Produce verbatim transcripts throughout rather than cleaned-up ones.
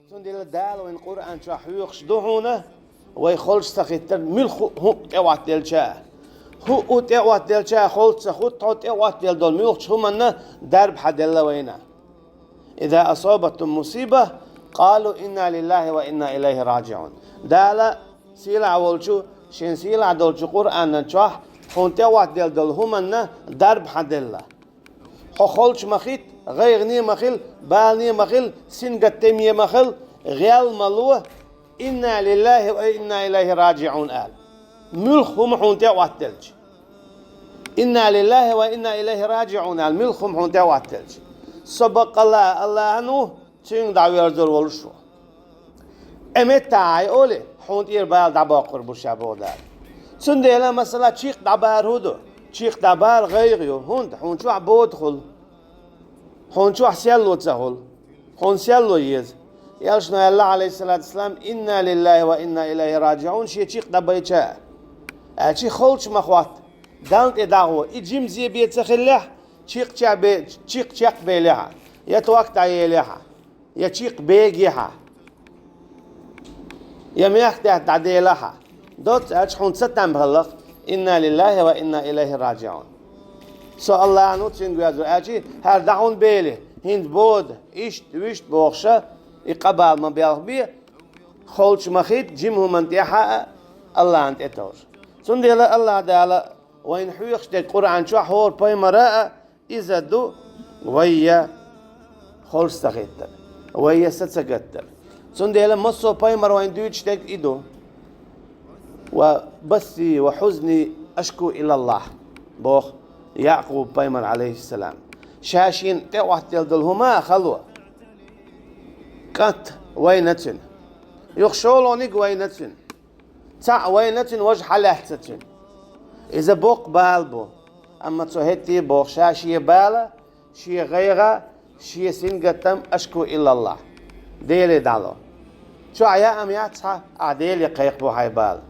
Цундела Дала вайн Къуръан чохь хьоьхуш ду хьуна, вай холчу ца хиттар муьлхха хӀу-, хӀуъа тӀеӀоттаделча а. ХӀуъа тӀеӀоттаделча а холчу ца хӀутту хьо тӀеӀоттаделла долу муьлххачу хӀуманна дарба хьан делла вайна. «Иза асабатхум мусиба, къалу инна лиллахи ва инна илайхи раджиун». Дала сийлахь волчу, шен сийлахь долчу Къуръанан чохь хьуна тӀеӀоттаделла долу хӀуманна дарба хьан делла. Хьо холчу ма хитта, гӀайгӀане ма хила, балане ма хила, сингаттаме ма хила, гӀел ма ло, «Инна лиллахи ва инна илайхи раджиун», ала. Муьлхха хӀума хьуна тӀеӀоттаделча. «Инна лиллахи ва инна илайхи раджиун», ала, муьлхха хӀума хьуна тӀеӀоттаделча. Со баккъалла а Аллахьан ву, цуьнга дӀаверзор волуш ву. Э, меттахь хьайн олий, хьуна тӀера бала дӀабоккхур бу ша, боху Дала. Цундела, масала, чекх дӀабар хӀун ду? Чекх дӀабар гӀайгӀа ю, хӀунда хьуна чохь бода хуьлу. Хьуна чохь серло ца хуьлу. Хьуна серло еза. Элчано аьлла, алейхиссалату вассалам: «Инна лиллахи ва инна илайхи раджиун», шен чекх дӀабайча а. Аьлча холчу ма хӀотта. Далла тӀе дӀагӀо. И жимма зен бен ца хиллехь, чекх чекхбе-, чекх чекхбелехьа, я ток дӀаелехьа, я чекх бегехьа, я мехкдаьтта дӀаделахьа. Доцца аьлча хьуна ца там хилла-кх: «Инна лиллахи ва инна илайхи раджиун». Со Аллахьан ву, цуьнга верзор ву, аьлча, хӀара дӀа хьуна бели, хӀинца бода, иштта, вуьшта бохуша, и къа бала ма белхбе, холчу ма хитта, жима хӀуманна тӀаьхьа а, Аллахьан тӀетовжа. Цундела Аллахь Дала вайна хьоьхуш дерг Къуръан чохь хӀора пайхамара а иза ду, вай я холчу ца хиттар, вай я са ца гаттар. Цундела массо а пайхамар вайна дуьйцуш дерг и ду. «Ва басси ва хьузни ашку илаллахь», боху Якъуб пайхамар, алейхиссалам. Ша шена тӀеӀоттаделла долу хӀума а хало. КӀант вайна цуьнан. Юха шолгӀаниг вайна цуьнан. Цхьаъ вайна цуьнан, важа хьалаьцна цуьнан. Иза боккха бала бу. Амма цо хӀетте а боху ша шен бала, шен гӀайгӀа, шен сингаттам ашку илаллахь. Деле дӀало. Чохь яа ма яц хьан, ахь Деле кхайкхабо хьайн бала.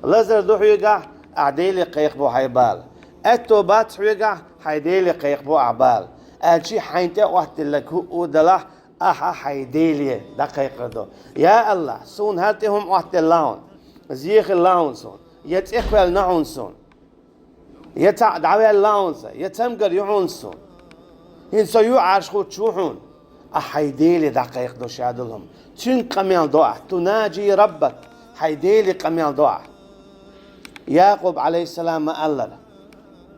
Лазар ду хьоьгахь, ахь Деле кхайкхабо хьайн бала. Аьтто бац хьоьгахь, хьайн Деле кхайкхабо ахь бала. Аьлча хьайна тӀеӀоттаделларг хӀуъа а далахь, ахьа хьайн Деле дӀакхайкхар ду. Я Аллахь, суна хӀара тӀе хӀума Ӏоттаделла хьуна, зен хилла хьуна суна, я цӀе кхоьллина хьуна суна, я цхьаъ дӀаваьлла хьуна сан, я цамгар ю хьуна суна. ХӀинца со юьхьӀаьржа хӀуттуш ву хьуна. Ахьа хьайн Деле дӀакхайкха ду ша долу хӀума. Цуьнга къамел до ахь, тунаджи раббак, хьайн Деле къамел до ахь. Якъуб, алейхиссалам, ма-аллара: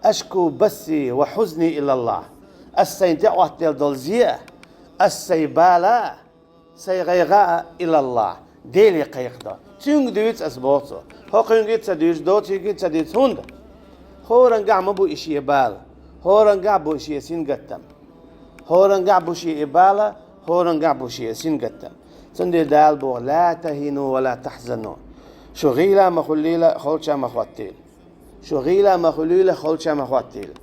«Ашку басси ва хьузни илаллахь». Ас сайн тӀеӀоттаделла долу зен а, ас сайн бала а, сайн гӀайгӀа а илаллахь, Деле кхайкхадо. Цуьнга дуьйцу ас, боху цо. ХӀокхуьнга ца дуьйцу, доцуьнга ца дуьйцу, хӀунда? ХӀоранга а ма бу и шен бала, хӀоранга а бу и шен сингаттам. ХӀоранга а бу шен и бала, хӀоранга а бу шен сингаттам. Цундела Дала боху: «Ла тахину ва ла тахзану». Шу гӀийла ма хуьллийла, холча ма хӀоттийла. Шу гӀийла ма хуьлийла, холча ма хӀоттийла.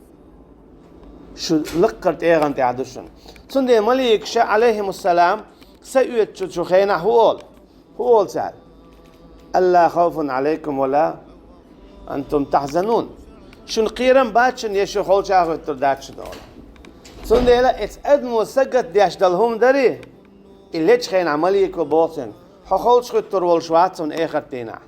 Шу лакхара тӀегӀан тӀехь ду шуна. Цундела маликаша, алейхимуссалам, са оьцучу хенахь хӀун олу? ХӀун олу цара? «Алла хавфун алейкум ва ла антум тахзанун». Шуна кхерам бац шуна, я шу холча а хӀуьттур дац шуна, олу. Цундела эцу адамо сагатдеш долу хӀума дарий, и лечу хенахь малико боху цуьнга: «Хьо холча хӀуьттур волуш вац хьуна эхарт дийнахь».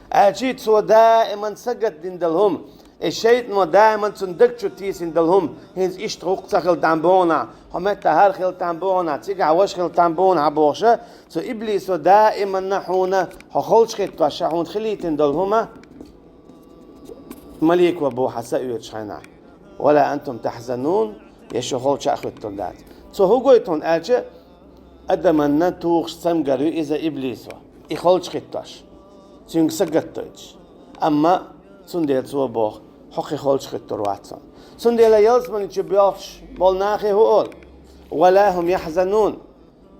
Аьлча цо даиман сагатдина долу хӀума, и шайтано даиман цунна даг чу тийсина долу хӀума, хӀинца иштта гӀуллакх ца хила там боху нах, хьо метта хӀара хила там боху нах, цигахь важа хила там боху нах бохуша, цу иблисо даиманна хьуна, хьо холча хӀиттош ша хьуна хилийтина долу хӀума, малико боху хьан са оьцуш хенахь: «Ва ла антум тахзанун», я шу холча а хӀуьттур дац. Цо хӀун гойту хьуна аьлча, адаманна тухуш цамгар ю иза иблисо, и холча хӀиттош, цуьнга сагатдойтуш. Амма цундела цо боху: «Хьо кхин холча хӀуьттур вац хьуна». Цундела ялсамани чу боьлхуш болу нахе хӀун олу? «Ва ла хум яхзанун».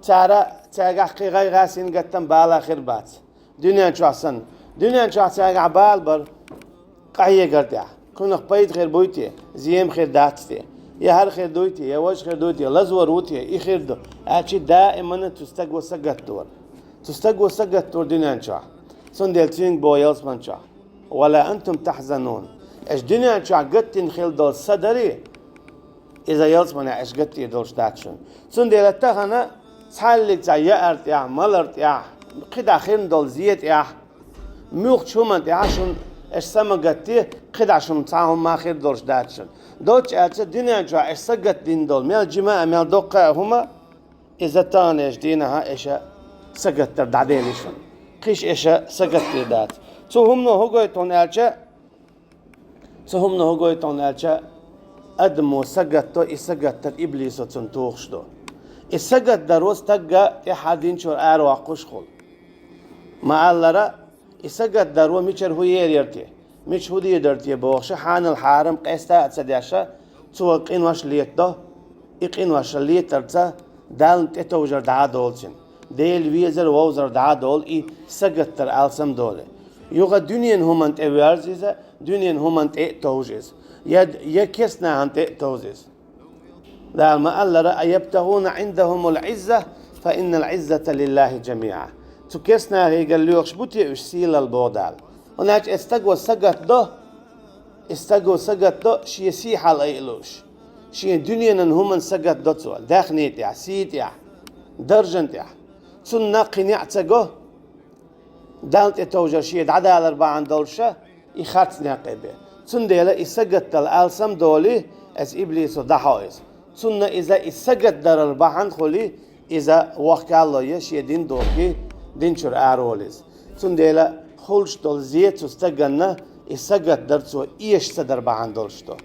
Цара, цаьргахь кхин гӀайгӀа, сингаттам, бала хир бац. Дуьнен чохь санна. Дуьнен чохь цаьргахь бала бара къахьегар тӀехь. Кхунах пайда хир буй те, зен хир дац те? Я хӀара хир дуй те, я важа хир дуй те, лазор ву те, и хир ду. Аьлча даиманна цу стаго сагатдора. Цу стаго сагатдора дуьнен чохь. Цундела цуьнга боху ялсаман чохь: «Ва ла антум тахзанун». Аша дуьнен чохь гатдина хила долу са дарий, иза ялсаманехь аша гатдийр долуш дац шуна. Цундела тахана Цхьаллиг цхьа яар тӀехь, малар тӀехь, кхидӀа хирна долу зен тӀехь, муьлххачу хӀуманна тӀехь шуна аша са ма гатде, кхидӀа шуна цхьа хӀума хир долуш дац шуна. Доцца аьлча, дуьнен чохь аша са гатдина долу мел жима а, мел доккха а хӀума, иза таханлерчу дийнахь аша са гатдар дӀаделира шуна. Кхиш аша са гатдийр дац. Цу хӀумано хӀун гойту хьуна аьлча, Цу хӀумано хӀун гойту хьуна аьлча, адамо са гатдо, и са гатдар иблисо цунна тухуш ду. И са гатдаро стагга тӀаьххьара дин чуьра араваккхуш хуьлу. Ма-аллара, и са гатдаро мичара хӀун ер яра те, мича хӀун дийр дара те бохуш, хьанал-хьарам къаста а ца деш, цо къинош летадо, и къинош летарца Далла тӀетовжар дӀа а долу цуьнан. Дела везар, вовзар дӀа а долу и са гатдар алсам долий. Юха дуьненан хӀуманна тӀе воьрзу иза, дуьненан хӀуманна тӀе а товжу иза. Я, я керстанашна тӀе а товжу иза. Дала ма-аллара: «أيبتغون عندهم العزة فإن العزة لله جميعا». Цу керстанашкара лоьхуш бу те уьш сийлалла, боху Дала. ХӀунда аьлча и стаго са гатдо, и стаго са гатдо, шен сий хьалаайа лууш. Шен дуьненан хӀуманна са гатдо цо, даьхни тӀехь, сий тӀехь, даржана тӀехь. Цунна кхин неӀ ца го, Далла тӀетовжар шен дӀадалар бахьана долуш, и харц некъ бен. Цундела и са гатдала алсам долий, иза иблисо дӀахьо иза. Цунна иза и са гатдарал бахьана хуьлий, иза вохкалло я шен дин дохкий, дин чуьра араволу иза. Цундела хуьлуш долу зен цу стаганна и са гатдар цо эша ца дар бахьана долуш ду.